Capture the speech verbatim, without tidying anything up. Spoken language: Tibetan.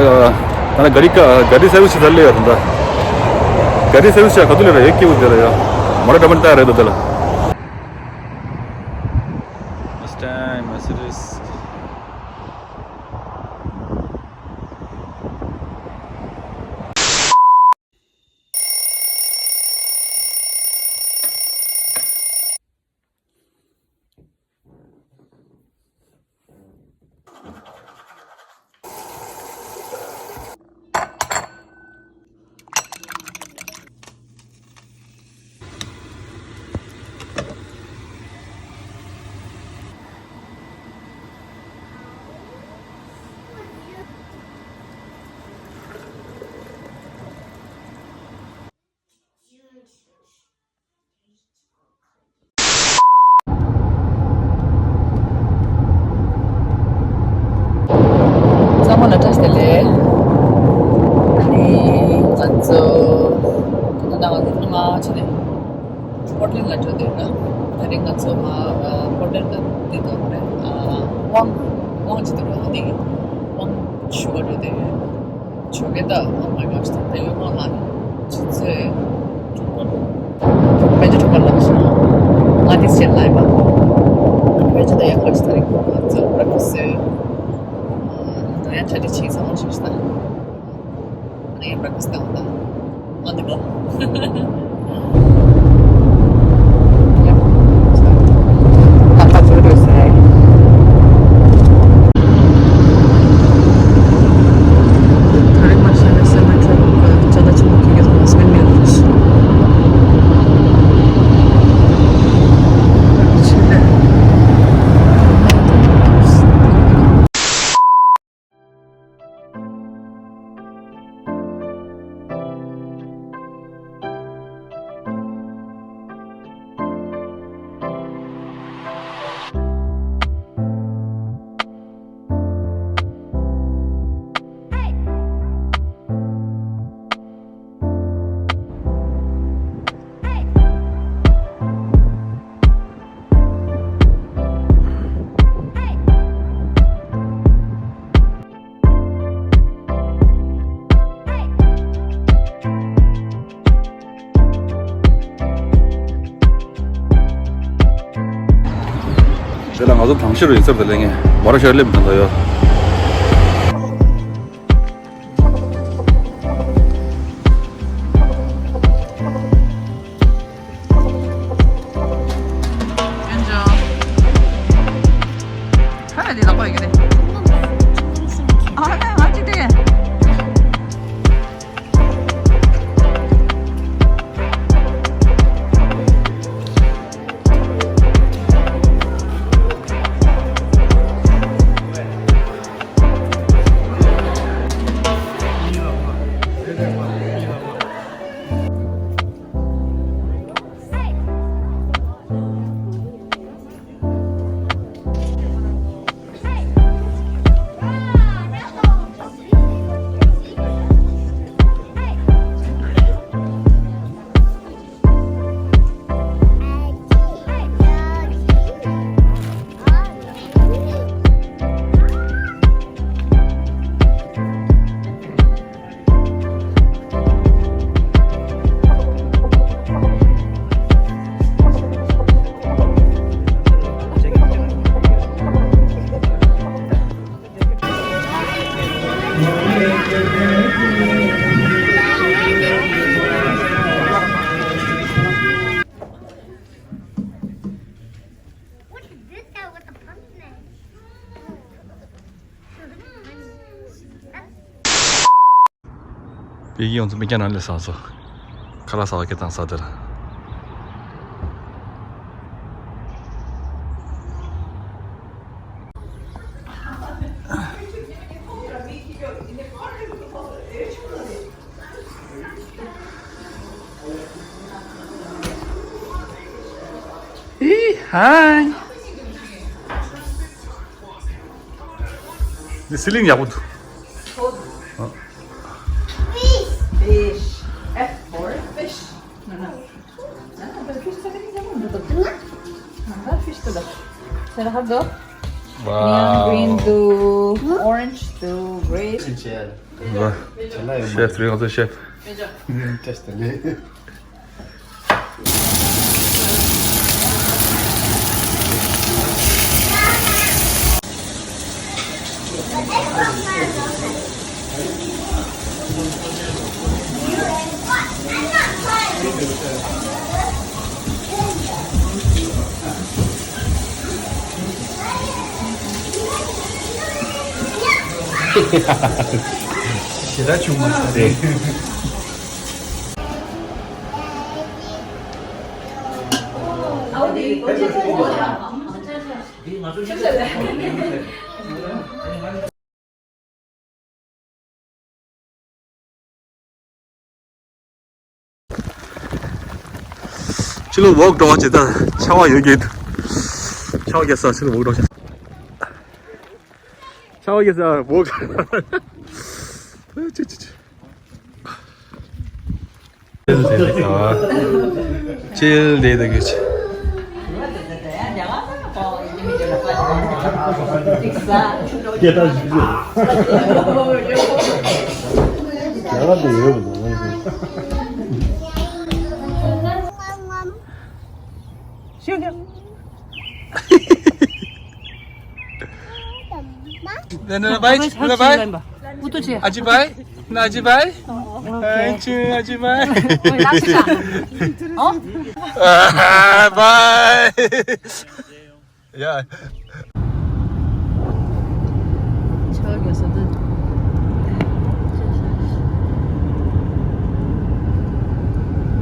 ད་ནི་ག་རི་ཀ་ག་རི་སར་བིས་ཅི་ད་ལེ་ཡ་ད། ག་རི་སར་བིས་ཅི་ག་དུ་ལེ་ར་ཡོད་ཀྱི་འུ་དེ་ལ་ཡ། མོ་ཊ་འདྲ་མ་ནི་ད་རེད་དོ་དེ་ལ། First time Mercedes. ཚང་མ་ལ་བཀྲ་ཤིས་བདེ་ལེགས། ཨ་ནི་ང་ཚོ་ད་ལྟ་ང་ཚོ་སྔོན་མ་ཕྱིན་ནས་ཕོར་ཊ་ལེན་ལ་འགྲོ་བསྡད་ཡོད། ད་རེས་ང་ཚོ་མ་ཕོར་ཊ་ལེན་ད་འདི་དང་རེད། ཨ་དབང་དབང་ཅིག་འདུག་ར། འདི་གི་དབང་ཞུ་ག་འགྲོ་བསྡད་ཡོད། ཇོ་ཁེ་ད། Oh my gosh, ད་ལྟ་ཡོད་མ་ལ་ཆུ་ཚོད་དྲུག་པ། དཔེ་ཆ་དྲུག་པ་ལབ་སོང་། ང་འདི་ཟེར་ལབ་པ། དཔེ་ཆ་ད་ཡག་པོ་ཞིག་ད་རེད། ང་ཚོ་breakfast་ཟོས། ད་ཡང་གྲ་སྒྲིག་བྱེད་ཚང་མ་ཞིག་ད། ང་ཡང་breakfast་བཏང་བ་དང་། On the go. Yep. ད་ལྟ་ཚོ་འགྲོ་ཟེར། ད་རེས་མར་ཤར་ནས་སེམས་ཁྲལ་ཅ་ལག་ཆེན་པོ་ཁྱེར་གྱི་འདུག་སྨན་མེད་འདུག་དེ་ལ་ང་ཚོ་དང་ཤེས་རུ་ཡིན་ཚར་དེ་ལས་ངས་མོ་ར་ཤར་སླེབས་མི་འདུག་ཡོད། What is this guy with the pumpkin? That's བོད་ཡིག་ཡོངས་རྫོགས་མི་སྐྱ་ནང་ལས་བཟང་སོ། ཁ་ལག་ཟ་བ་སྐད་བཏང་ས་དེ་ལ། ཨི་ཧའི། འདི་སི་ལིང་ཡག་པོ་འདུག Fish. F for fish. No, no. No, no, but fish to me, no, no, no, no. Fish to the. Sarah, go. Wow. Neon green to orange to gray. Chinchel. ཤེཕ་རེད་ང་ཚོ་ཤེཕ། ཏེས་ཏེ་ལེ། ཞེ་དྲག་ཆུང་མ་རེད། ཕྱི་ལོགས་ཝོག་འགྲོ་བ་བྱེད་ད་ཆར་པ་ཡོད་ཀྱི། ཆར་པ་རྒྱག་ས་ཕྱི་ལོགས་ཝོག་འགྲོ་བྱེད། ཆར་པ་རྒྱག་ས་ཝོག་ཅི་ཅི་ཅི། ཅིལ་དེ་དགོས། ནན་ནན་བྷའི། ནན་ནན་བྷའི། ཨ་ཅི་བྷའི། ན་ཨ་ཅི་བྷའི། ཨ་ཅི་ཨ་ཅི་བྷའི། བྷའི། ཡ།